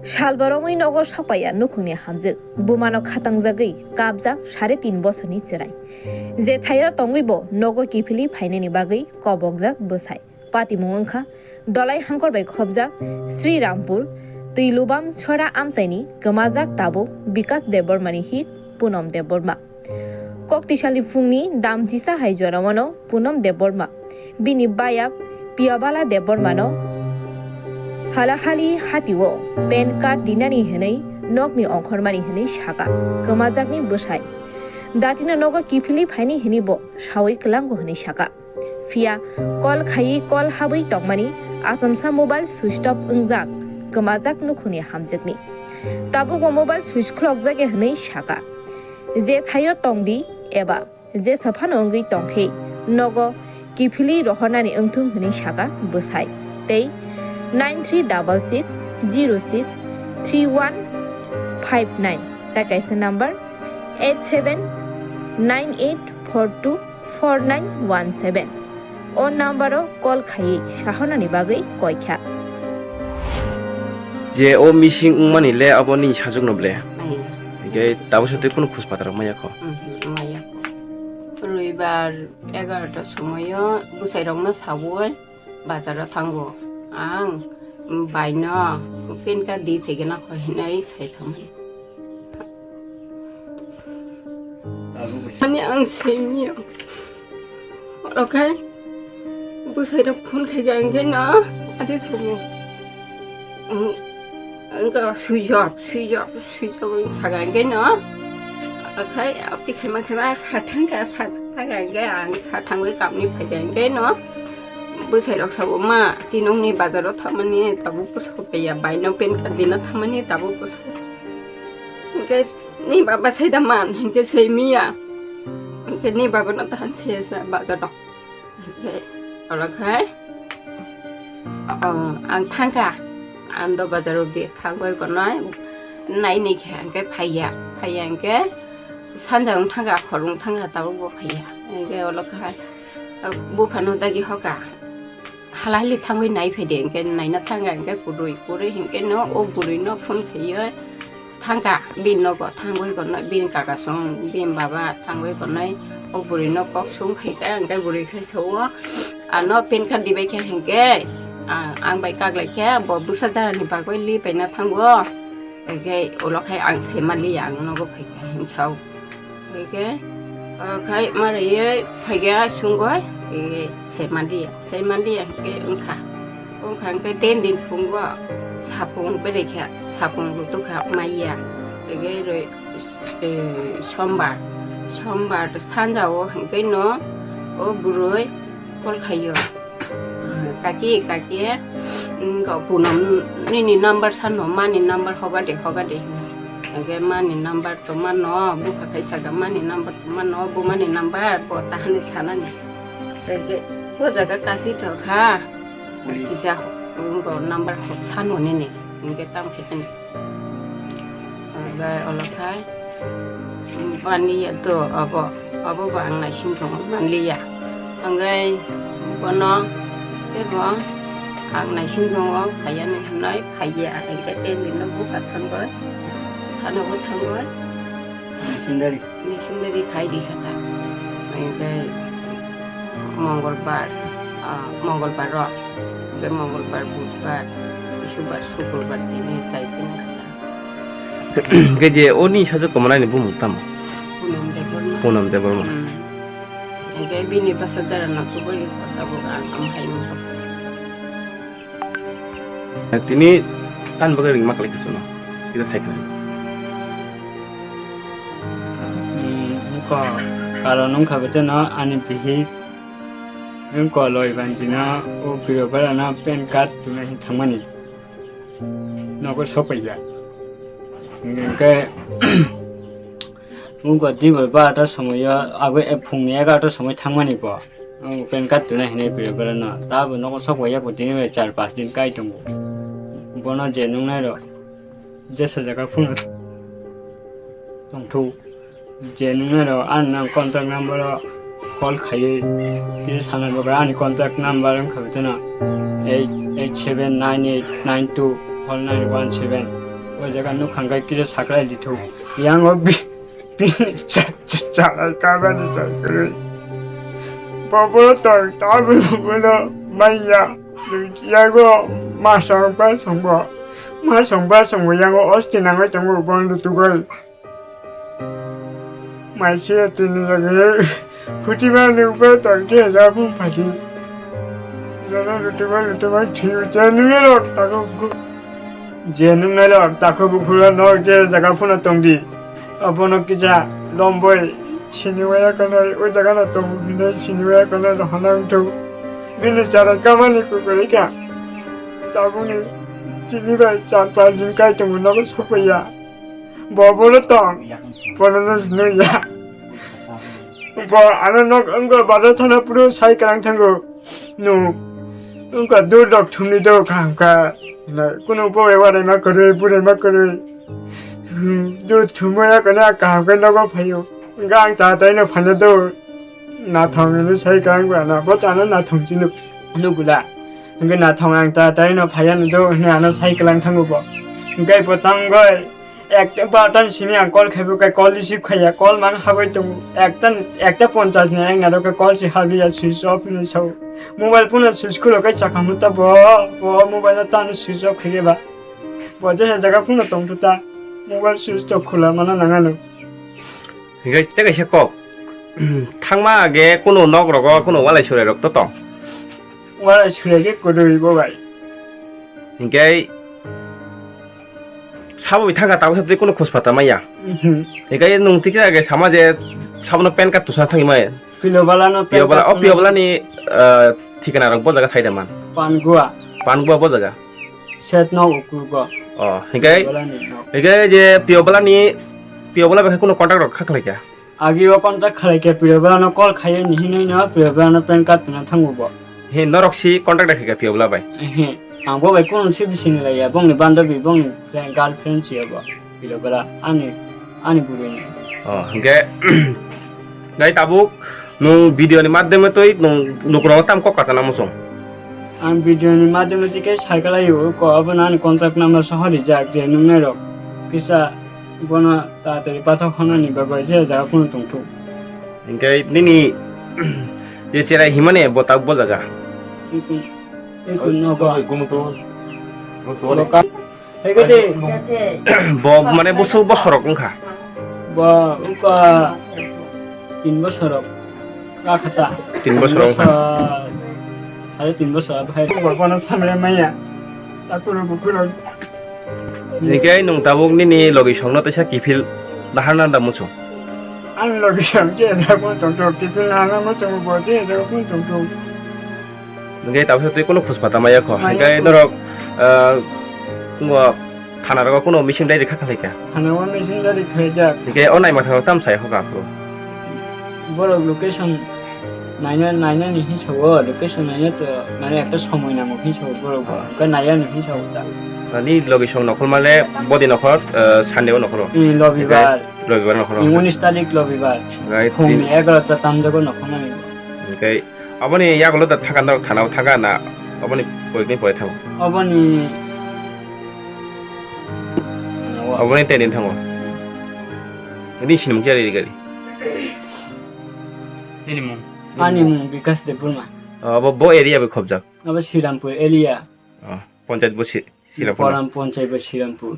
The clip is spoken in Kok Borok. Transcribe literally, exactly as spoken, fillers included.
Salbaromwi nogo sokpaiya nukhungni hamjwk, bumano khatangjagwi kapjak sare tin bosorni chwrai. Je thaio tongwi bo nogo kiphilwi phainani bagwi kobokjak bwsai. Patimung wngkha Dolai Hangkor bai khobjak Sri Rampur, Twilubam Sora amchaini kwmajak tabuk Bikas Debbarmani hik Punam Debbarma. Koktisalni phungni dam chisa hai jorawano Punam Debbarma bini bayap Piyabala Debbarmano halahali hatio pan card dinani hwnwi nokni ongkhormani hwnwi saka kwmajakni bwsai. Datino nogo kiphilwi phaini hwnwi bo sawi kwlango hwnwi saka. Phiya call khaiwi call habwi tongmani achomsa mobile switch off wngjak kwmajak nukhungni hamjwkni. Tabukbo mobile switch khulokjak ya hwnwi saka. Je thaio tongdi eba jesa phano wngwi tongkhe nogo kiphilwi rohornani wngthung hwnwi saka bwsai. Tei nine three double six zero six three one five nine tei kaisa number eight seven nine eight four two four nine one seven. O number o call khaiwi sahornani bagwi koi kha. Je o missing wngmani le abo nini sajwkno ble? Ai. Hingke tabuk se tei kunu khus pataro maya kho? Mhm, maya kho. Roibar egarota somoyo bwsairokno saui bazaro thango. Ang baino pin card di phaigena kho hinwi sai thangmani. Ani ang simiyo. Oro khai bwsai rok phone khai ja hingke no adi sumo. Ang, ang ka sui jop, sui jop, sui jop ang saga hingke no. Oro khai ati khaima khaima sa thang ka sa thang ka hingke ang sa thangwi kamni phai ja hingke no. Bwsai rok sabo ma chinungni bazaro thamani tabuk bwsai paiya baino pen ka dina thamani tabuk bwsai. Hingke ni baba sai da man, hingke sai miya. Hingke ni baba no tahan se sa baba no. Hingke olo khai, oh, ang thangka. Ang do bazar o di thangoi konoi. Nai ni khe hingke phaiya. Phaiya hingke sanja wng thangka, khorung thangka tabo bo phaiya. Hingke olo khai, oh, buphano dagi hoka. Halahali thangwi nai phaidi, hingke naina thangkha, hingke kwrwi, kwrwi hingke no o bwrwi no phone khaiyo thangkha, bini nogo thangwi konoi, bini kaka song, bini baba thangwi konoi, o bwrwi no kok song khaikha, hingke bwrwi khai sao, ano pin card dibai khe hingke, a, ang bai kak lai khe, bo bwsa jara ni bagwi li paina thango, hingke ulo khai ang se mali ang nogo phaikha hing sao. Hingke, o khai ma riyoi phaikha sungoi, e, se manliya, se manliya hingke wngkha. Wngkha hingke ten din phungo sapung berekha, sapung rutukha maiya. Hingke roi, e, sombar, sombar sanjao hingke no o bwrwi call khaio. Kaki, kaki, mm, ko punom nini number sano, mani number hogade, hogade. Age mani number to mano, bukha khai saka mani number to mano, bu mani number, bo tahani sanani. Age, bo jaga kasi to kha. Kisa, mm, ko number hok sano nini, inge tam khikani. Obo olo khai, mm, manliya to obo, obo bo ang naising tongo, manliya. Hingke bono teibo ang naising tongo, phaiya nai hwnwi phaiya, hingke tei bini buka thangoi, phano bo thangoi. Missionary. Missionary khai di kha ta. Hingke Mongolbar, ah, Mongolbar ro, hingke Mongolbar, Budbar, Bisubar, Sukurbar tini chai tini kha ta. Hingke je oni sajwk kwmalaini bumung tamo? Punam Debbarma. Punam Debbarma. Hmm. Hingke bini bwsa jara no tubui kota bo ang am hai mung. Tini tan bagwi ringma khlai khe chwngno. Kisa sai khlai. Hmm, wngkha karon wngkha beteno ani bihik wngkha loi banjina o Pirobara no pan card tuna hin thangmani. Nogo sopaiya. Hingke wngkha dinbar barota somoyo, abo phungni egarota somoi thangmani bo. Ang pan card tuna hinwi Pirobara no. Tabo nogo sopaiya bo tini bai char pas din kai tongo. Bono je nungnai rok jesa jaga phunuk tongthok. Je nungnai rok ani nang contact number o call khaiwi kisa sana bagwi ani contact number wngkha beteno eight eight seven nine eight nine two four nine one seven. O jaga nuk kha hwnkhe kisa sakrai di thung. Yang o bi-, bini cha-, cha-, chalai kabani chai kwrwi. Bobo tong tabuk bono manya. Yago masong basong bo. Masong basong bo yang o osti nangwi tongo bondo tugoi. Maise tini jagre phutima ni upa tongke ja phung phadi. Jono lutuma lutuma thiu je nunge lok tako bu-, je nunge lok tako bukhura nok je jaga phuna tongdi. Abono kisa lomboi sini waya kono o jaga no tong bini sini waya kono no hanang tu. Bini chara kamani kukurika. Tabuni chini bai char pas din kai tongo nogo sopaya. Bo bono tong, bono no sino ya. Bo ano nok wngkha bada thana puro sai kwrang thango. No wngkha dur dok thumni do kaham kha. Na kuno bo ewa rema kwrwi, bure ma kwrwi. Hmm, dur thumo ya kana kaham kha nogo phayo. Wngkha ang ta tai no phano do. Nathong ni sai kwrang ba na bo ta no nathong chino. Nugula. Wngkha nathong ang ta tai no phaya no do hwnwi ano sai kwrang thango bo. Wngkha bo tang goi. Ekta button simi ang call khaibo khe call receive khaiya, call mang habwi tongo. Ekta, ekta ponchas ni ang naro khe call si habliya switch off hinwi sao. Mobile phone switch khulo khe chakha muta bo, bo mobile no tano switch off khaiya ba. Bo jesa jaga phone tong tuta, mobile switch to khula mana nangano. Hinkhe tei kaisa kok. Thangma age kuno nok rogo kuno walai surai rok to tong. Walai surai khe kwrwi bo bai. Hinkhe sabo bai thangkha tabuk sa twi kuno khus pata maya. Mhm. Hinkhe nwng tikhe age sama je sabono pan card tusa thangwi maya. Piyobala no pan card tusa. Piyobala, o Piyobala ni, ah, thikana rok bo jaga saida man. Pangua. Pangua bo jaga. Set no ukugo. Oh, hinkhe, Piyobala ni no. Hinkhe je Piyobala ni, Piyobala bai kuno contact rok kha khlai kha. Agi o contact khlai khe Piyobala no call khaiwi ni hinwi no Piyobala no pan card tuna thango bo. He norok si contact da khe Piyobala bai. He, ang bo bai kuno si bising lai ya, bongni bandabi, bongni girlfriend si ya bo. Piyobala ani, ani bwrwi ni. Oh, hinkhe, gai tabuk nwng video ni madhyame twi nwng lukurok tam kok kachana muchung. Ang video ni madhyame twi khe sai khlai o ko abo nani contact number sohor rijak je nwng nairok kisa bono. Tatari pathak hwnani bagwi je jaga phano tongthok. Hinkhe nini je cherai himani bo tak bo jaga? Ikun, ikun nogo. Loka. Hegede. Bo mane busu bosorok wngkha. Bo wngkha tin bosorok. Kakhata. Tin bosorok wngkha. Sare tin bosor abo hai. Bo bono samre maya. Takuru bukuro. Hinkhe nwng tabuk nini logisongno teisa kiphil naharna da muchung? Ani logisong je jaga phano tongthok, kiphil naharna muchung bo je jaga phano tongthok. Hinkhe tabuk twi kuno khus pata maya kho. Maya kho. Hinkhe norok, ah, thana rogo kuno missing diary kha khlai kha? Thana o missing diary khlaijak. Hinkhe o naima thangno tam sai hoka kho? Borok location naina, nainani hinsa o, location naina to, mane ekta somoi nango hinsa o borok bo. Ah. Hwnkhe naiya ni hinsa o ta. Ani logisong nokhol male bodi nokhor, eh, Sunday o nokhor o. Eh, Lobibar. Hwnkhe Lobibar nokhor o. Eh, unis tarik Lobibar. Hwnkhe phungni tin egarota tamjago nokhormani. Hwnkhe aboni yagulo da thangkha norok thana o thangkha na aboni poikni pore thango? Aboni, aboni tei din thango. Nini sinimung khe ari gari? Nini mung? Ani mung Bikas Debbarma. Abo bo area bai khobjak? Abo Srirampur area. Oh, panchayat bo Si-, Srirampur. Poram panchayat bo Srirampur.